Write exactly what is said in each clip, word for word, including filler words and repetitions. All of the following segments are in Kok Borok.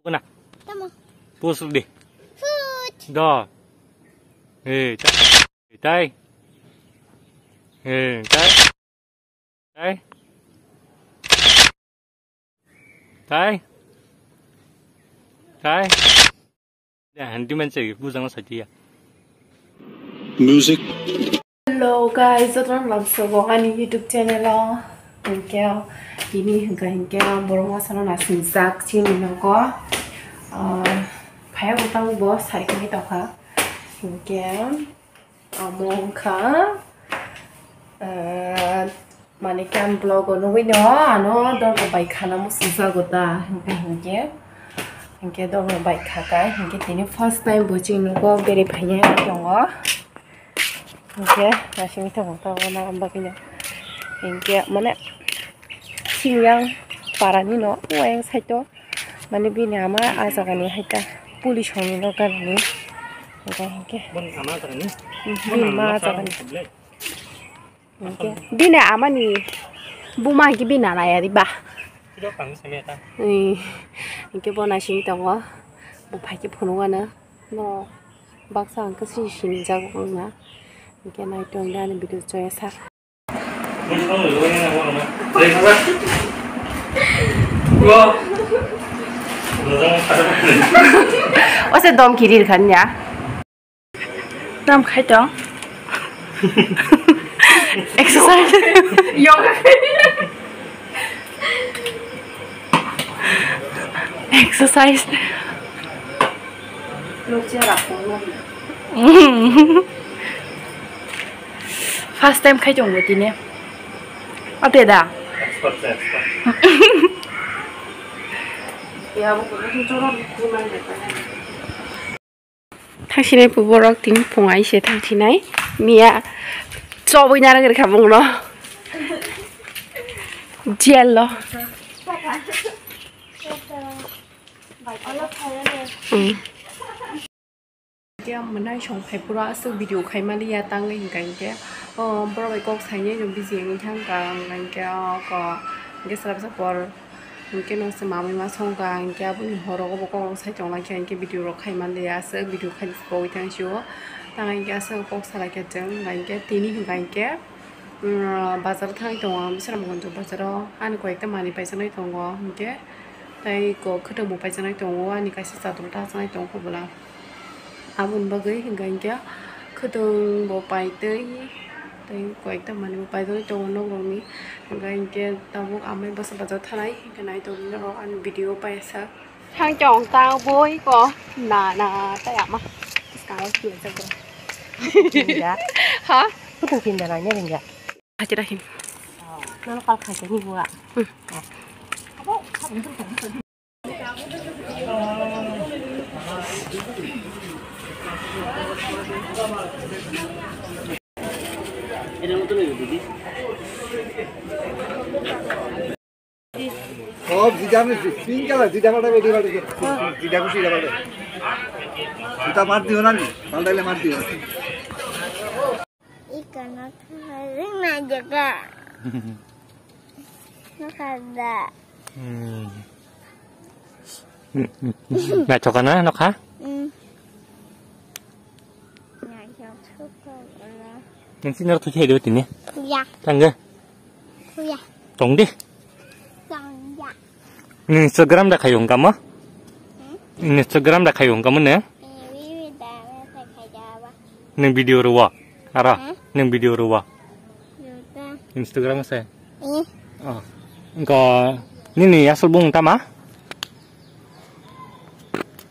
Na. Tamo. Pus di. Food. Do. Eh, tai. Tai. Eh, tai. Tai. Tai. Tai. Ya, hanti man chai, bujang na sati ya. Music. Hello guys, jotono lamsogo ani YouTube channel o. Hinkhe tini hinkhe hinkhe borok masa no nasingjak chini nogo. Ah, phaya butang bo sai khe tokha. Hinkhe amo wngkha, ah, Manikhe ang vlog o nugwi no ano dormo bai khana muchung jago ta hinkhe hinkhe hinkhe dormo bai kha kai hinkhe tini first time bo chini nogo beri phainai tongo hinkhe naisingwi tongo tabuk na bagwino hinkhe mane singyang para ni no wayang side o. Mane bini ama ah jagani hai ta police hwnwi no ganani. Hinkhe hinkhe. Bini ama ah jagani. Hinkhe bini amani buma hinkhe bini nana ya riba. Ee, hinkhe bo naising tongo. Bo phaikhe phunukgano. No baksa hinkhe sini sini jago wngna. Hinkhe nai tongda ani video choya sa. Ose dom kirir khan ya. Tam khai tong. Exercise. Yoga. Exercise. First time khai tongo tini. Ate da. Thangsinai pu borok tini phung ai se thangsinai miya chobwi narwk rwkha bongno jail lo. Hinkhe ang mwnai song phai phuru aswk video khai maliya tangwi hinkha hinkhe o borok bai kok sainai no bisi wngwi thangkha hinkhe o kok hinkhe swrapsa por hinkhe no se mamwi ma songkha hinkhe aboni horo obo kok rok sai tonglaikha hinkhe video rok khai manliya aswk video khai pogwi thangsio tangwi hinkhe aswk kok salaikha chwng hinkhe tini hinkha hinkhe bazar thangwi tongo Bisramganj bazar o ani koi ekta manwi paijaknai tongo hinkhe tei kok khwtwng bo paijaknai tongo ani kaisa chador ta chanai tongo kubula. Aboni bagwi hinkha hinkhe khwtwng bo paitwi tei koyekta manwi bo paitwi tongo nok rokni. Hinkha hinkhe tabuk amai bwsa bajar thanai hinkhe nai tongwi norok ani video paisa. Thang chong ta boi ko na na ta yama. Skang o kiya jago. Kinda. Ha? Khwtwng kinda nai ne ringya. Hati rakhim. Nono kal khai ni bua. Oh, jida ni pink color, jida pada bedi pada. Jida ku jida pada. Juta mar diyo na ni, paldai le mar diyo. Ika na thang na jaga. Nokha da. Hmm. Naithok na nokha? Hmm. Naithok sukha wala. Nang sini rw thwi thai do tini. Ya. Tangga. Ya. Tong di. Tong ya. Ni Instagram da khayung kamo? Hmm? Instagram da khayung kamo ne? Eh, wi wi da, da khayung ba. Nang video rw. Ara, hmm? Nang video rw. Instagram se. Eh. Oh. Engko nini asal bung tama?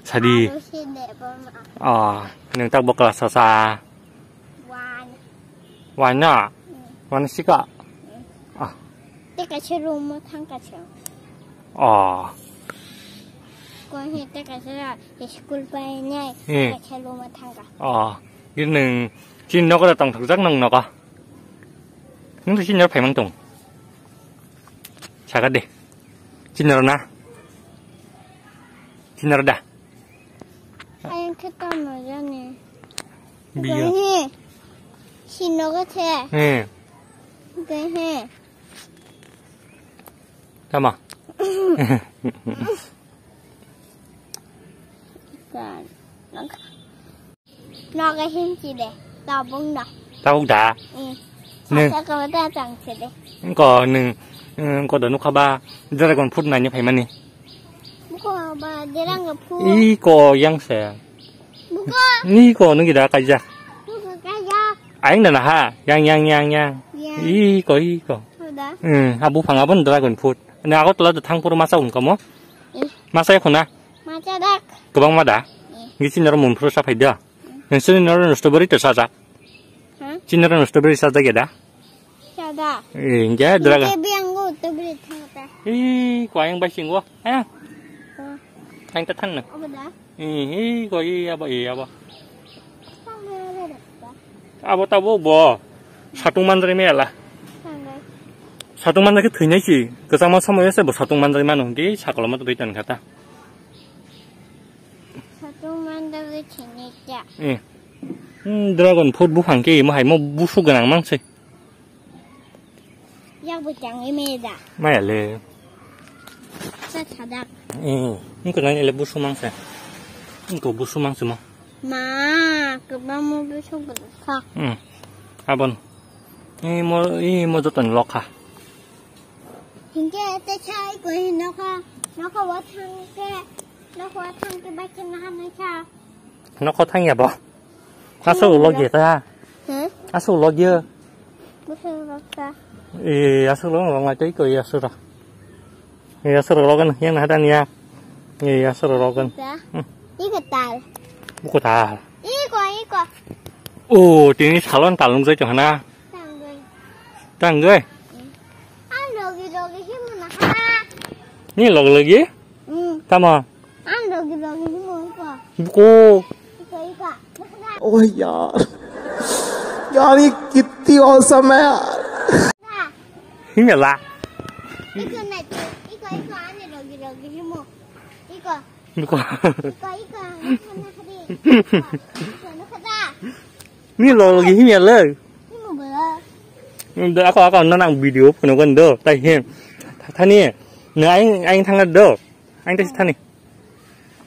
Sadi. Aro si de boma. Oh, nang tak bokla sasa. Wan. Wan na? Hmm. Wan sika? Hmm. Ah. Teka si room mo thang ka si. Oh. Ko he teka si school pa nai. Hmm. Ka si room mo thang ka. Oh. Gini nang chin nogo da tong thok jak nang nogo. Nung to senior phaimang tong. Saka de. Senior na. Senior da. Ayang khe tamo jani. Biya. Gani. Sinogo the. He. Gahe. Tama. Noga himchi de, tabung da. Tabuk da? Mm. Neng. Sasa kama ta chang che de. Ko neng, mm, ko da nukha ba dragon fruit naini phaimani. Buko ba derang ga phu. I ko yang se. Buko. Ni ko nungi da kaijak. Buko kaijak. Aing da na ha, yang, yang, yang, yang. Yang. I ko, i ko. Ko da? Mm, ha buphang abon dragon fruit. Ni ago tola da thang puro masa ungkamo. Eh. Masa ya khuna? Masa dak. Kwbangma da? Eh. Ngi chini oro mumphuru sa phai da. Ngi chini oro strawberry to sajak. Ha? Chini oro strawberry sajak ya da? Sada. Eh, nge dragon. Nge biang go strawberry thang ta. Ih, ko ayang bai singo. Eh. Ko. Thang ta thang na. Obo da? Ih, ih, ko i abo, i abo. Thang na le da. Abo tabo bo. Satung manjari me ala. Thang na. Satung manjari thwinai si. Kwchangma somoyo se bo satung manjari mano hwnkhe sakolo ma twi tan kha ta. Satung manjari thwinai ta. Eh. Hmm, dragon fruit buphang khe imo hai mo busu gwnang mang se. Yak bo chang ime da. Maya le. Sa sadak. Eh, ngi ko nai le busu mang se. Ngi ko busu mang se mo. Ma, kwbangma busu gwnang kha. Hmm. Abon. Imo, imo joton lokha. Hingke te chai ko hin nokha, nokha wa thang ke, nokha wa thang ke bai ke na hamai kha. Nokha thang ya bo. Aswk log ye ta. Hmm? Aswk log ye. Busu log ta. Eh, aswk log log ngai tei ko ya sura. Eh, aswk log log yang na dan ya. Eh, aswk log log. Ta. Hmm. Iko tal. Buko tal. Iko, iko. Oh, tini salon talung jai chong na. Tanggai. Tanggai. Ang logi logi himo na ha. Ni logi logi? Hmm. Tamo. Ang logi logi himo ko. Buko. Ika ika. ओ यार, यार ये कितनी औसम है यार। Himela. Iko na tu. Iko iko ang logi logi himo. Iko. Buko. Iko iko. Iko na kadi. Iko na kada. Ni lo logi himya le. Ni mo bela. Ndo ako ako no nang video phone kon do. Tai he. Thani. No aing aing thang do. Aing tai thani.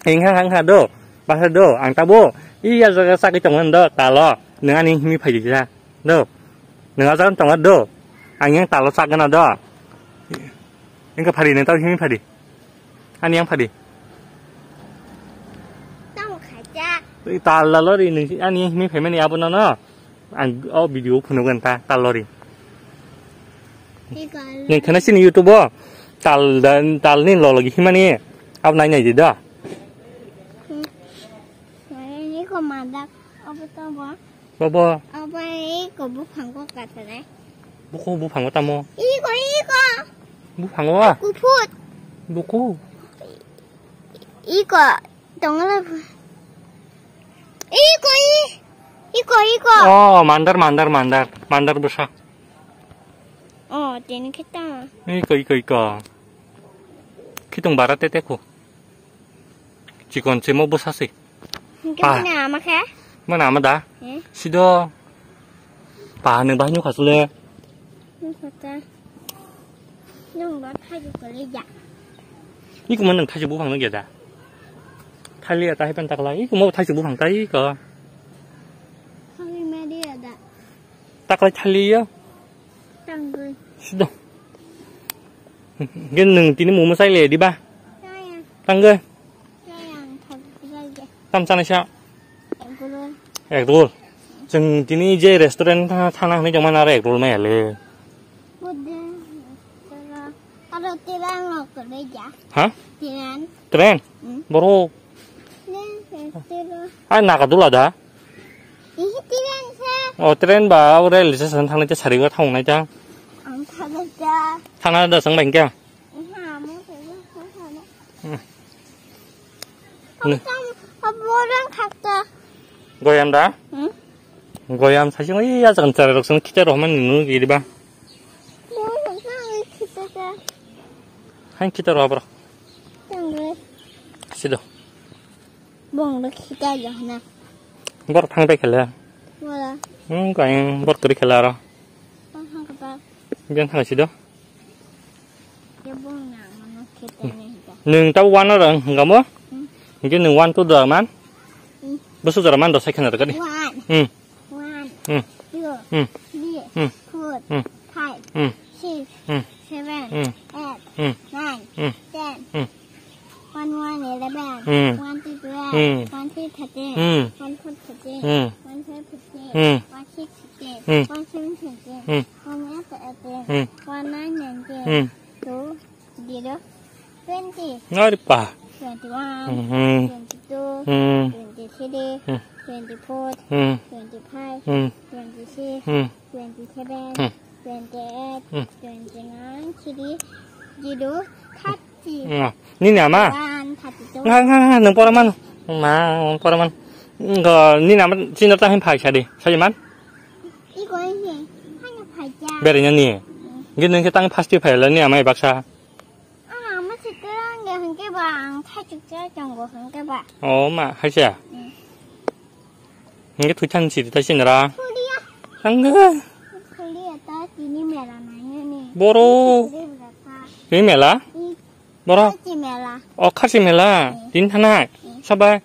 Aing hang hang ha do. Bahar do. Ang tabo. Iya jaga sakit tong do. Talo. Nang ani himi phai ja. Do. Nang ajan tong do. Ang yang talo sak gana do. Engka phari nang tabo himi phari. Ani yang phadi. Tamo khaijak. Twi tal lalo ri nung ani yang himi phaimani abo nono. Ang o video phunukgwn ta tal lori. Nung khana sini YouTube o tal dan tal ni lologi himani abo nai nai di da. Hmm. Mane ni ko madak abo to bo. Bobo. Obo iko buphango katanai. Buko buphango tamo? Iko, iko. Buphango? Kuphut. Buko. Iko. Tongla. Iko, i. Iko, iko. Oh, mandar, mandar, mandar. Mandar bwsa. Oh, tini kita. Iko, iko, iko. Khitung bara tete ko. Chikon se mo bwsa se. Hingke Ah. Mane ama khe? Mane ama da? Eh? Sido. Pa nung bahai nukha sule. Nukha ta. Nung ba thaijuk kwlai ya. Iko mo nung thaijuk buphang nukya da? Thailia ta hai pen takla. Iko mo thaijuk buphang tai iko. Thangwi ma di ya da. Taklai thali ya. Tangwi. Sido. Gen nung tini mumu sai le di ba? Tangwi. Tangwi. Tangwi ang thok thok. Tam sana siya. Egg roll. Egg roll. Jeng tini je restaurant tha-, thana hini jama nara egg roll maya le. Bude. Aro tirang lo kore ja. Ha? Tirang. Train? Hmm. Boro. Train, train. Ah, naga dula da? Ihi train se. Oh, train ba, o rail station thang nai te sari o thang nai ta. Ang thang nai ta. Thang nai da sang bang kya? Iha, mo se, mo se, mo se. Hmm. Ang Ne. Thang, abo rang khak ta. Goyam da? Hmm? Goyam sa sing, iya, jangan cara rok sing kita roh man nunu giri ba. Mo se, thang nai kita ta. Hang kita roh bro. Thang nai. Sido. Bong do khita jo na. Bor thang bai khela. Wala. Hmm, kain bor kuri khela ro. Bong thang kata. Biang thang si do. Ya bong na mano khita ni hita. Nung tau wan ro hingamo? Hmm. Hingke nung wan tu do man. Bwswk jora man do sai khna rwgadi. One. Hmm. One. Hmm. Two. Hmm. Three. Hmm. Four. Hmm. Five. Hmm. Six. Hmm. Seven. Hmm. Eight. Hmm. Nine. Hmm. Ten. Hmm. One one eleven. Hmm. One two twelve. Hmm. One three thirteen. Hmm. One four thirteen. Hmm. One five fifteen. Hmm. One six fifteen. Hmm. One seven seventeen. Hmm. One eight eighteen. Hmm. One nine nineteen. Hmm. Two. Zero. Twenty. Ari pa. Twenty-one. Mhm. Twenty-two. Hmm. Twenty-three. Hmm. Twenty-four. Hmm. Twenty-five. Hmm. Twenty-six. Hmm. Twenty-seven. Hmm. Twenty-eight. Hmm. Twenty-nine. Three. Zero. Thirty. Hmm. Nini ama? One. Thirty-two. Nga, nga, nga, nung pora man. Ma, nung pora man. Ngo, nini ama chini ta hin phai sadi. Sadi man? Iko ini. Hanya phai ja. Beri nani. Hmm. Gini nung kita phasti phai la ni ama baksa. Ah, ama sikerang ya hingke ba, ang thai chukcha chongo hingke ba. Oh, ma, haisa. Hmm. Hingke thui than si ta sinra. Thulia. Hangga. Thulia ta tini mela nanya ni. Boro. Tini mela. Boro. Khasi mela. Oh, khasi mela. Hmm. Tin thanai. Hmm. Sabai.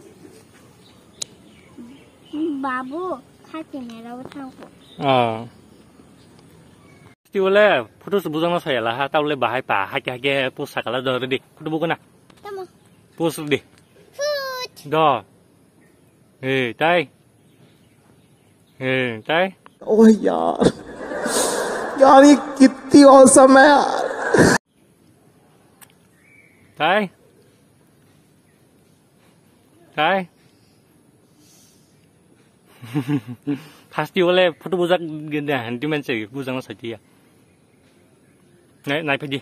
Babu, khasi mela uthang ko. Ah. Ti wale photo se bujang na saya lah, ta wale bahai pa, hake hake post sakala do ready. Photo buka na. Tamo. Post ready. Food. Do. Eh, tai. Eh, tai. Oh यार, यार ये कितनी औसम है यार। Tai. Tai. Pasti wale photo bujak gende hanti manse bujang na saitiya. Nai, nai phidi.